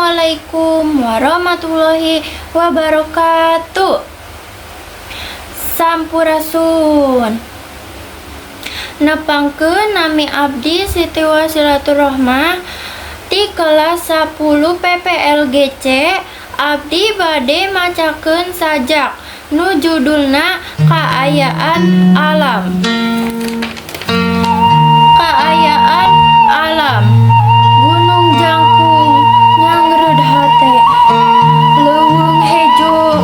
Wassalamualaikum warahmatullahi wabarakatuh. Sampurasun. Nepangkeun, nami abdi Siti Wasilaturrahmah ti kelas 10 PPLGC. Abdi bade macakeun sajak nu judulna Kaayaan Alam. Kaayaan alam. Gunung Jangkung nyangreud hate. Leuweung hejo,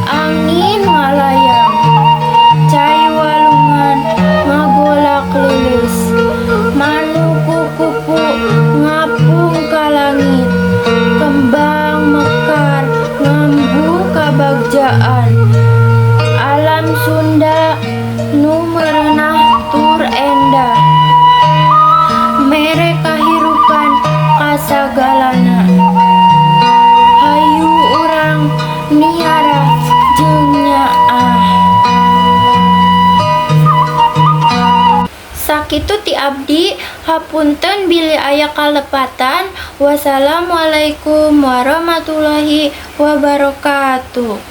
angin ngalayang. Cai walungan ngagolak leuleus. Manuk kukupu ngapung ka langit. Kembang mekar ngambu kabagjaan. Alam Sunda nu merenah tur endah. Mere kahirupan ka sagalana. Hayu urang miara jeung nyaah. Sakitu ti abdi, hapunten bilih aya kalepatan. Wassalamualaikum warahmatullahi wabarakatuh.